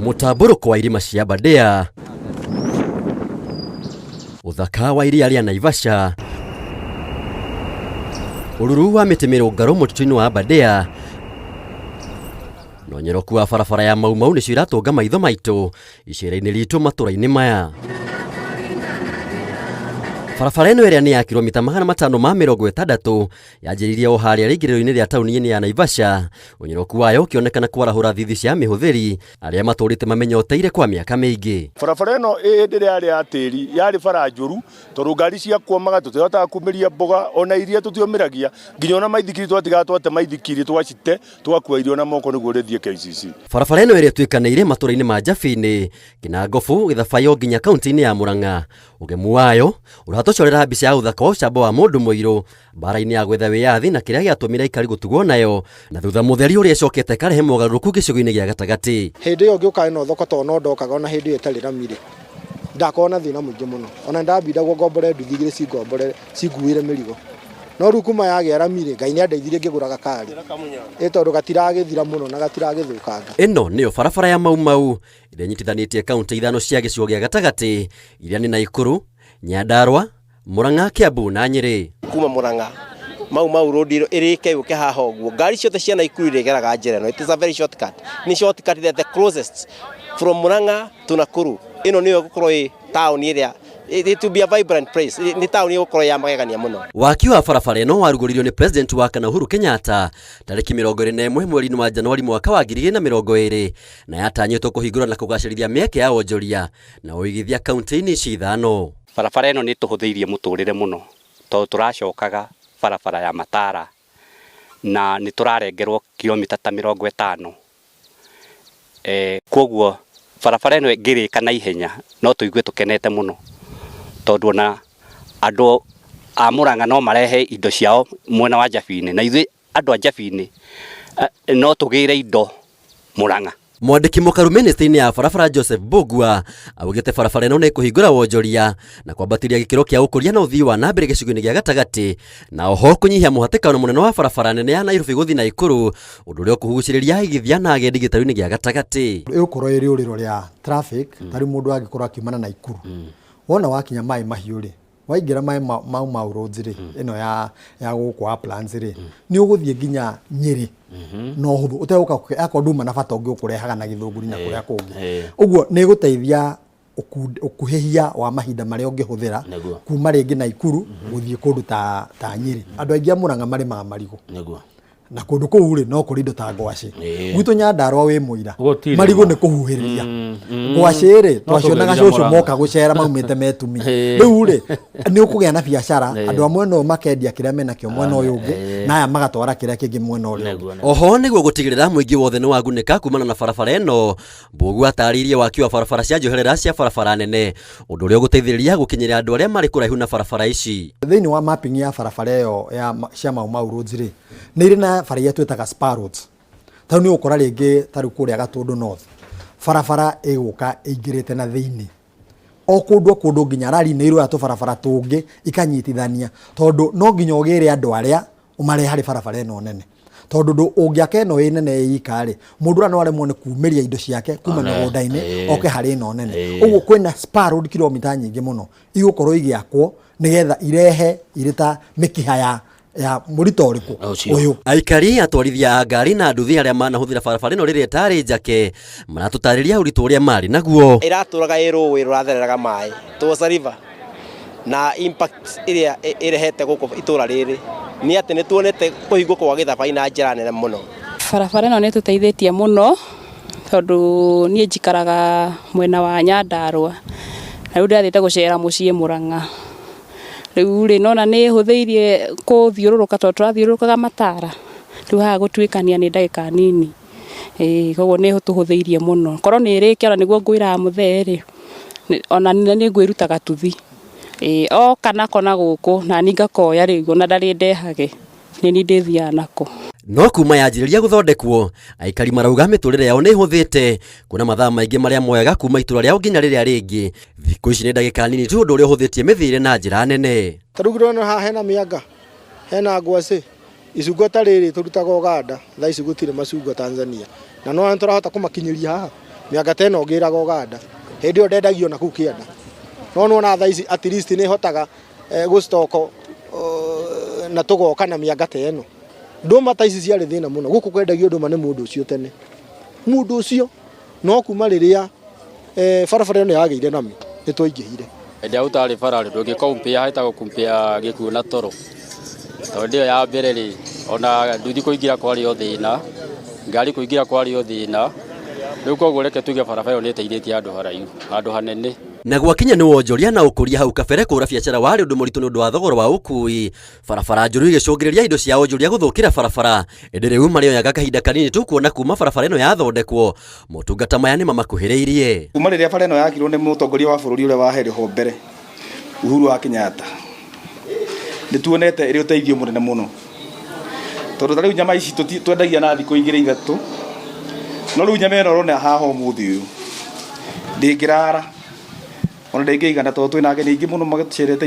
Mũtambũrũko wa irĩma cia Aberdare, ũthaka wa iria rĩa Naivasha, ũruru wa mĩtĩ mĩrũngarũ mũtitũ-inĩ wa Aberdare, na ũnyoroku wa barabara ya Mau Mau nĩcio iratũnga maitho maitũ icera-inĩ ritũ matũra-inĩ maya. Barabara ĩno ĩrĩa nĩ ya kilomita 560 yanjĩrĩirie o harĩa rĩingĩrĩro-inĩ rĩa taũni-inĩ ya Naivasha, ũnyoroku wayo ũkĩonekana kwarahũra thithi cia amĩhũthĩri arĩa matũrĩte mamenyoteire kwa mĩaka mĩingĩ. Barabara ĩno hĩndĩ ĩrĩa yarĩ ya tĩri yarĩ bara njũru tondũ ngari ciakwamaga tũtiahotaga kumĩria mboga ona iria tũtiomĩragia nginya ona maithikiri twatigaga twate maithikiri twacite twakua irio na moko nĩguo rĩthiĩ KCC. Barabara ĩno ĩrĩa ĩtuĩkanĩire matũra-inĩ ma Njabini, Kinangobu, Gĩthabayo nginya kaunti-inĩ ya Murang'a, ũgemu wayo ũratũcorera mbica ya ũthaka wa ũcamba wa mũndũ mũirũ mbara-inĩ ya gwetha wĩyathi na kĩrĩa gĩatũmire aikari gũtugwo nayo na thutha mũtheri ũrĩa ĩcokete ĩkarehe mogarũrũku gĩcigo-inĩ gĩa gatagatĩ. Hĩndĩ ĩyo ngĩũka ĩno thoko tondũ no ndokaga ona hĩndĩ ĩyo ĩtarĩ rami rĩ, ndakoragwo na thĩna mũingĩ mũno. Ona nĩndambindagwo ngombore nduthi igĩrĩ cingomborere cinguĩre mĩrigo. No rĩu kuma yagĩa rami rĩ, Ngai nĩandeithirie ngĩgũra gakari. Ĩ tondũ gatiragĩthira mũno na gatiragĩthũkanga. Ĩno nĩyo barabara ya Mau Mau ĩrĩa ĩnyitithanĩtie kaunti ithano cia gĩcigo gĩa gatagatĩ iria nĩ Naikuru, Nyandarua, Murang'a, Kiambu na Nyĩrĩ. Kuma Murang'a Mau Mau road ĩrĩke yũke haha ũguo ngari ciothe cia Naikuru irĩgeraga njĩra ĩno. It is a very short cut. Nĩ short cut the closest from Murang'a to Nakuru. Ĩno nĩyo ĩgũkorwo ĩ taũni ĩrĩa it will be a vibrant place. Nĩ taũni ĩgũkorwo ya magegania mũno. Waki wa barabara ĩno warugũririo nĩ President wa kana Uhuru Kenyatta tarĩki 21 mweri-inĩ wa Januari mwaka wa 2020 na yatanyĩtwo kũhingũra na kũgacĩrithia mĩeke ya wonjoria na ũigithia kaunti-inĩ ici ithano. Barabara ĩno nĩ ĩtũhũthĩirie mũtũrĩre mũno tondũ tũracokaga barabara ya Matara na nĩ tũrarengerwo kilomita ta 50. Kwoguo barabara ĩno ĩngĩrĩka na ihenya no tũigue tũkenete mũno tondũ ona andũ a Mũrang'a no marehe indo ciao mwena wa Njabini na ithuĩ andũ a Njabini no tũgĩre indo Mũrang'a. Mwandĩki mũkaru mĩnĩstrĩ-inĩ ya barabara Joseph Mbugua augĩte barabara ĩno nĩ ĩkũhingũra wonjoria na kwambatĩria gĩkĩro kĩa ũkũria na ũthii wa na mbere gĩcigo-inĩ gĩa gatagatĩ na oho kũnyihia mũhatĩkano mũnene wa barabara nene ya Nairobi gũthiĩ Naikuru ũndũ ũrĩa ũkũgucĩrĩria aigithia na agendi gĩtarũ-inĩ gĩa gatagatĩ. Ĩgũkorwo ĩ rĩũrĩro rĩa traffic ta rĩu mũndũ angĩkorwo akiumana Naikuru wona wakinya maĩ mahiũ rĩ waingĩra maĩ mau Mau Roads rĩ ĩno ya gũkũ Uplands rĩ nĩ ũgũthiĩ nginya Nyĩrĩ na ũhũthũ ũtegũka akorwo nduma na bata ũngĩ ũkũrehaga na Gĩthũngũri na kũrĩa kũngĩ. Ũguo nĩ ĩgũteithia ũkuhĩhia wa mahinda marĩa ũngĩhũthĩra kuma rĩngĩ Naikuru gũthiĩ kũndũ ta Nyĩrĩ. Andũ aingĩ a Mũrang'a marĩmaga marigũ. Na kũndũ kũu rĩ no kũrĩ indo ta ngwacĩ. Gwitũ Nyandarua wĩ mũira. Marigũ nĩ kũhuhĩrĩria. Ngwacĩ rĩ twacionaga cũcũ moka gũcera maumĩte metumi. Rĩu rĩ nĩ ũkũgĩa na biacara andũ a mwena ũyũ makendia kĩrĩa menakĩo mwena ũyũ ũngĩ na aya magatwara kĩrĩa kĩngĩ mwena ũrĩa ũngĩ. Oho nĩguo gũtigĩrĩra mũingĩ wothe nĩ wagunĩka kumana na barabara ĩno, Mbũgua atarĩirie waki wa barabara cia njoherera cia barabara nene, ũndũ ũrĩa ũgũteithĩrĩria gũkinyĩra andũ arĩa marĩ kũraihu na barabara ici. Thĩinĩ wa mapping ya barabara ĩyo ya cia Mau Mau Roads rĩ, nĩ irĩ na bara iria twĩtaga spur roads. Ta rĩu nĩ ũgũkora rĩngĩ ta rĩu kũrĩa Gatũndũ North, barabara ĩgũka ĩingĩrĩte na thĩinĩ. O kũndũ o kũndũ nginya rari nĩ iroya tũbarabara tũngĩ ikanyitithania, tondũ no nginya ũgĩre andũ arĩa ũmarehe harĩ barabara ĩno nene. Tondũ ndũ ũngĩaka ĩno ĩ nene ĩ ika rĩ, mũndũ ũrĩa no aremwo nĩ kumĩria indo ciake kuma mĩgũnda-inĩ oke harĩ ĩno nene. Ũguo kwĩna spur road kilomita nyingĩ mũno igũkorwo igĩakwo nĩgetha irehe irĩ ta mĩkiha ya mũrito ũrĩkũ ũyũ. Aikari, atwarithia a ngari na nduthi arĩa manahũthĩra barabara ĩno rĩrĩa ĩtarĩ njake maratũtarĩria ũritũ ũrĩa marĩ naguo. Ĩratũraga ĩ rũĩ rũrathereraga maĩ, it was a river. Na impact ĩrĩa ĩrehete gũkũ itũra rĩrĩ nĩ atĩ nĩ tuonete kũhingwo kwa gĩthabai na njĩra nene mũno. Barabara ĩno nĩ ĩtũteithĩtie mũno tondũ niĩ njikaraga mwena wa Nyandarũa na rĩu ndĩrathiĩte gũcera mũciĩ Mũrang'a. Rĩu rĩ nĩwona nĩ ĩhũthĩirie kũthiũrũrũka tondũ tũrathiũrũrũkaga Matara, rĩu haha gũtuĩkania nĩ ndagĩka nini. Ĩĩ koguo nĩ ĩtũhũthĩirie mũno. Korwo nĩ ĩrĩke ona nĩguo ngwĩraga mũthee rĩ, ona nĩ ngwĩruta gatuthi. Ĩĩ oka nako na gũkũ nani ngakoya rĩu ona ndarĩ ndehage, nĩ niĩ ndĩthiaga nako. No kuma yanjĩrĩria gũthondekwo, aikari marauga mĩtũrĩre yao nĩ ĩhũthĩte, kuona mathaa maingĩ marĩa moyaga kuma itũra rĩao nginya rĩrĩa rĩngĩ, thikũ ici nĩ ndagĩka nini tu, ũndũ ũrĩa ũhũthĩtie mĩthiĩre na njĩra nene. Ta rĩu ndĩrona haha hena mĩanga, hena ngwacĩ, icungwa ta rĩrĩ tũrutaga Uganda, thaa ici gũtirĩ macungwa Tanzania. Na nĩwona nĩtũrahota kũmakinyĩria haha. Mĩanga ta ĩno ngĩraga Ũganda hĩndĩ ĩyo ndendagio na kũu kĩanda, no nĩwona thaa ici at least nĩ hotaga gũstoko na tũgoka na mĩanga ta ĩno. Ndũma ta ici ciarĩ thĩna mũno gũkũ, kwendagio ndũma nĩ mũndũ ũcio tene, mũndũ ũcio, no kuma rĩrĩa barabara ĩno yagĩire nami nĩ twaingĩhire. Hĩndĩ ĩrĩa gũtarĩ bara rĩ, ndũngĩ compare, hetagwo compare gĩkuũ na toro, tondũ hĩndĩ ĩyo ya mbere rĩ, ona nduthi kũingĩra kwarĩ o thĩna, ngari kũingĩra kwarĩ o thĩna. Rĩu koguo reke tuge barabara ĩyo nĩ ĩteithĩtie handũ haraihu, handũ hanene. Na gwakinya nĩ wonjoria na ũkũria, hau kabere kũgũra biacara warĩ ũndũ mũritũ nĩ ũndũ wa thogora wa ũkui, barabara njũru igĩcũngĩrĩria indo cia wonjoria gũthũkĩra barabara. Ĩndĩ rĩu marĩoyaga kahinda kanini tu kuona kuma barabara ĩno yathondekwo, motungata maya nĩ mamakuhĩrĩirie. Kuma rĩrĩa bara ĩno yakirwo nĩ mũtongoria wa bũrũri ũrĩa waherĩ ho mbere, Uhuru wa Kenyatta, nĩ tuonete ĩrĩ ũteithio mũnene mũno, tondũ ta rĩu nyama ici twendagia na thikũ igĩrĩ ithatũ, no rĩu nyama ĩno ũrona haha ũmũthĩ ũyũ ndĩngĩrara ona ndĩngĩigana, tondũ twĩna ageni aingĩ mũno macerete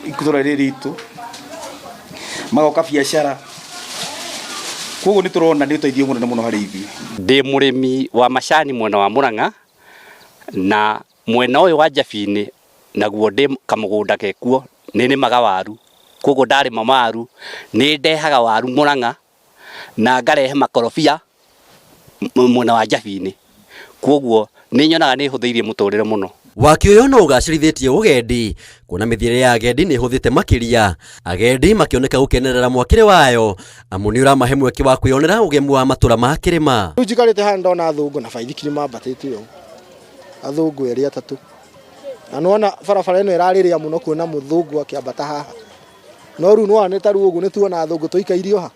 itũra rĩrĩ ritũ, magoka biacara. Koguo nĩ tũrona nĩ ũteithio mũnene mũno harĩ ithuĩ. Ndĩ mũrĩmi wa macani mwena wa Murang'a, na mwena ũyũ wa Njabini naguo ndĩ kamũgũnda kekuo, nĩ nĩmaga waru. Koguo ndarĩma waru nĩ ndehaga waru Murang'a na ngarehe makorobia mwena wa Njabini. Koguo nĩ nyonaga nĩ hũthĩirie mũtũrĩre mũno. Waki ũyũ no ũgacĩrithĩtie ũgendi, kuona mĩthiĩre ya agendi nĩ ĩhũthĩte makĩria, agendi makĩoneka gũkenerera mwakĩre wayo, amu nĩ ũramahe mweke wa kwĩyonera ũgemu wa matũra ma kĩrĩma. Rĩu njikarĩte haha ndona athũngũ na baithikiri mambatĩte ũũ, athũngũ erĩ atatũ, na nĩwona barabara ĩno ĩrarĩrĩa mũno kuona mũthũngũ akĩambata haha, no rĩu nĩwona nĩ ta rĩu ũguo nĩtuona athũngũ tũikaire o ha,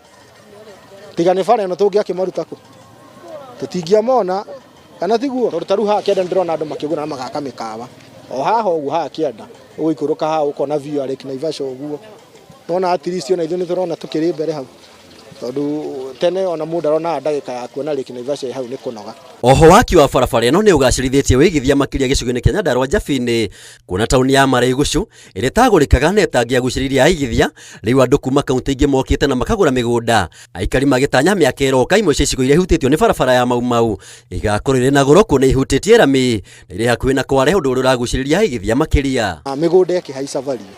tiga nĩ bara ĩno tũngĩakĩmaruta kũ, tũtingĩamona, kana tiguo? Tondũ ta rĩu haha kĩanda nĩndĩrona andũ makĩgũra na magaka mĩkawa o haha ũguo, haha kĩanda ũgũikũrũka haha ũkona view ya Lake Naivasha ũguo, nĩwona at least ona ithuĩ nĩtũrona tũkĩrĩ mbere hau, tondũ tene ona mũndũ aronaga ndagĩka ya kuona Lake Naivasha ĩ hau nĩ kũnoga. Oho waki wa barabara ĩno nĩ ũgacĩrithĩtie wĩigithia makĩria gĩcigo-inĩ kĩa Nyandarua Njabini, kuona taũni ya Marĩgucu ĩrĩa ĩtagũrĩkaga na ĩtangĩagucĩrĩirie aigithia, rĩu andũ kuma kaunti ingĩ mokĩte na makagũra mĩgũnda. Aikari magĩtanya mĩaka ĩroka imwe cia icigo iria ihutĩtio nĩ barabara ya Mau Mau igakorwo irĩ na goro, kuona ihutĩtie rami na irĩ hakuhĩ na Kware, ũndũ ũrĩa ũragucĩrĩria aigithia makĩria. Mĩgũnda ĩkĩhaica value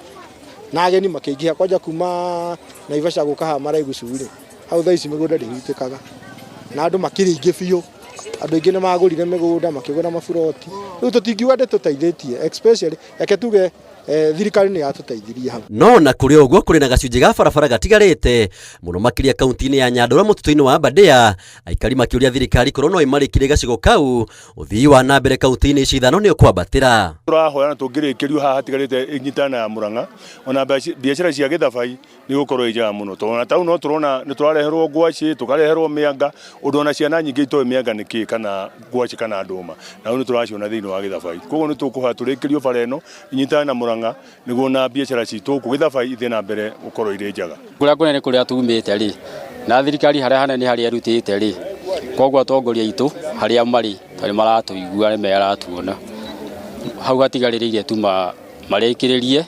na ageni makĩingĩha, kwanja kuma Naivasha gũka haha Marĩgucu rĩ, hau thaa ici mĩgũnda ndĩhutĩkaga na andũ makĩrĩ aingĩ biũ, andũ aingĩ nĩ magũrire mĩgũnda, makĩgũra maburoti. Rĩu tũtingiuga ndĩtũteithĩtie, especially reke tuge thirikari nĩ yatũteithirie hau. No na kũrĩ ũguo, kũrĩ na gacunjĩ ga barabara gatigarĩte mũno makĩria kaunti-inĩ ya Nyandarua mũtitũ-inĩ wa Aberdare, aikari makĩũria thirikari korwo no ĩmarĩkĩrie gacigo kau, ũthii wa na mbere kaunti-inĩ ici ithano nĩ ũkwambatĩra. Tũrahoya na tũngĩrĩkĩrio haha hatigarĩte inyitana na ya Murang'a, ona biacara cia gĩthabai nĩ gũkorwo ĩ njega mũno, tondũ ona tau no tũrona nĩ tũrareherwo ngwacĩ, tũkareherwo mĩanga, ũndũ ona ciana nyingĩ itoĩ mĩanga nĩ kĩ, kana ngwacĩ kana ndũma, na rĩu nĩ tũraciona thĩinĩ wa gĩthabai. Koguo nĩ tũkũhoya tũrĩkĩrio bara ĩno inyitane na Murang'a nĩguo na biacara citũ gũkũ gĩthabai ithiĩ na mbere gũkorwo irĩ njega. Kũrĩa kũnene kũrĩa tumĩte rĩ, na thirikari harĩa hanene harĩa ĩrutĩte rĩ, koguo atongoria aitũ harĩa marĩ nĩ maratũigua, nĩ maratuona, hau hatigarĩrĩire tu marĩkĩrĩrie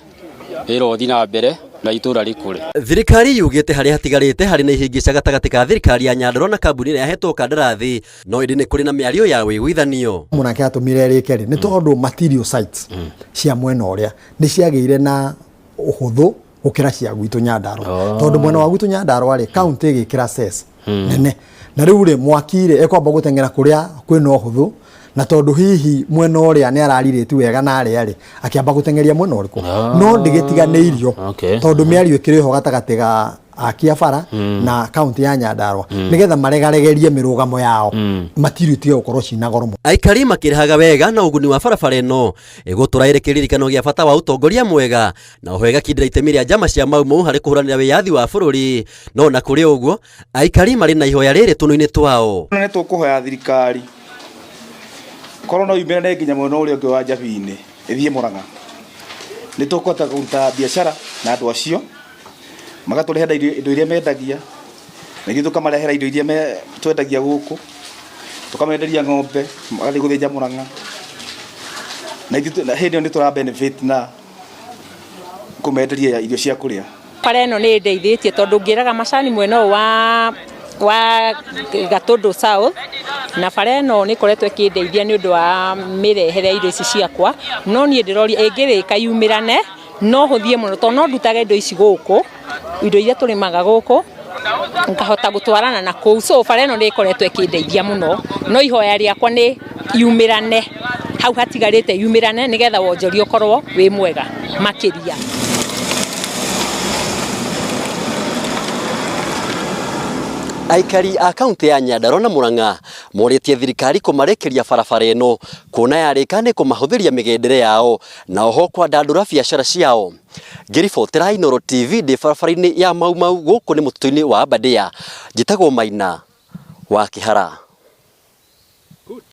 wĩra ũthiĩ na mbere na itũra rĩkũre. Thirikari yugĩte harĩa hatigarĩte harĩ na ihĩngĩca gatagatĩ ka thirikari ya Nyandarua na kambuni ĩrĩa yahetwo kandarathi, no ĩndĩ nĩ kũrĩ na mĩario ya wĩiguithanio. Mũnake atũmire rĩke rĩ nĩ tondũ material sites cia mwena ũrĩa nĩ ciagĩire na ũhũthũ gũkĩra cia gwitũ Nyandarua, tondũ mwena wa gwitũ Nyandarua rĩ, kaunti ĩgĩkĩra cess nene, na rĩu rĩ mwaki rĩ ĩkwamba gũteng'era kũrĩa kwĩna ũhũthũ, na tondũ hihi mwena ũrĩa nĩ ararirĩti wega na arĩa rĩ akĩamba gũteng'eria mwena ũrĩkũ, no ndĩgĩtiganĩirio, tondũ mĩario ĩkĩrĩ ho gatagatĩ ga aki a bara na kaunti ya Nyandarua nigetha maregaregerie mĩrũgamo yao, material itige gũkorwo cina goro mũno. Aikari makĩrĩhaga wega na ũguni wa barabara ĩno ĩgũtũra ĩrĩ kĩririkano gĩa bata wa ũtongoria mwega, na oho ĩgakindĩra itemi rĩa njama cia Mau Mau harĩ kũhũranĩra wĩyathi wa bũrũri. No na kũrĩ ũguo, aikari marĩ na ihoya rĩrĩ tũnua-inĩ twao. Nĩ tũkũhoya thirikari korwo no yumĩrane nginya mwena ũrĩa ũngĩ wa Njabini ĩthiĩ Murang'a, nĩ tũkũhota kũruta biacara na andũ acio magatũrehera indo iria mendagia, na ithuĩ tũkamarehera indo iria twendagia gũkũ, tũkamenderia ng'ombe magathiĩ gũthĩnja Murang'a, na ithuĩ hĩndĩ ĩyo nĩ tũra benefit na kũmenderia irio cia kũrĩa. Bara ĩno nĩ ĩndeithĩtie tondũ ngĩraga macani mwena ũyũ wa Wa Gatũndũ South, na bara ĩno nĩ ĩkoretwo ĩkĩndeithia nĩ ũndũ wa mĩrehere ya indo ici ciakwa. No niĩ ndĩroria ĩngĩrĩka yumĩrane, no hũthie mũno, tondũ no ndutage indo ici gũkũ, indo iria tũrĩmaga gũkũ, ngahota gũtwarana na kũu. So bara ĩno nĩ ĩkoretwo ĩkĩndeithia mũno, no ihoya rĩakwa nĩ yumĩrane hau hatigarĩte, yumĩrane nĩgetha wonjoria ũkorwo wĩ mwega makĩria. Aikari a kaunti ya Nyandarua na Murang'a morĩtie thirikari kũmarĩkĩria barabara ĩno, kuona yarĩka nĩ kũmahũthĩria mĩgendere yao na oho kwandandũra biacara ciao. Ngĩribotera Inooro TV ndĩ barabara-inĩ ya Mau Mau gũkũ nĩ mũtitũ-inĩ wa Aberdare, njĩtagwo Maina wa Kĩhara.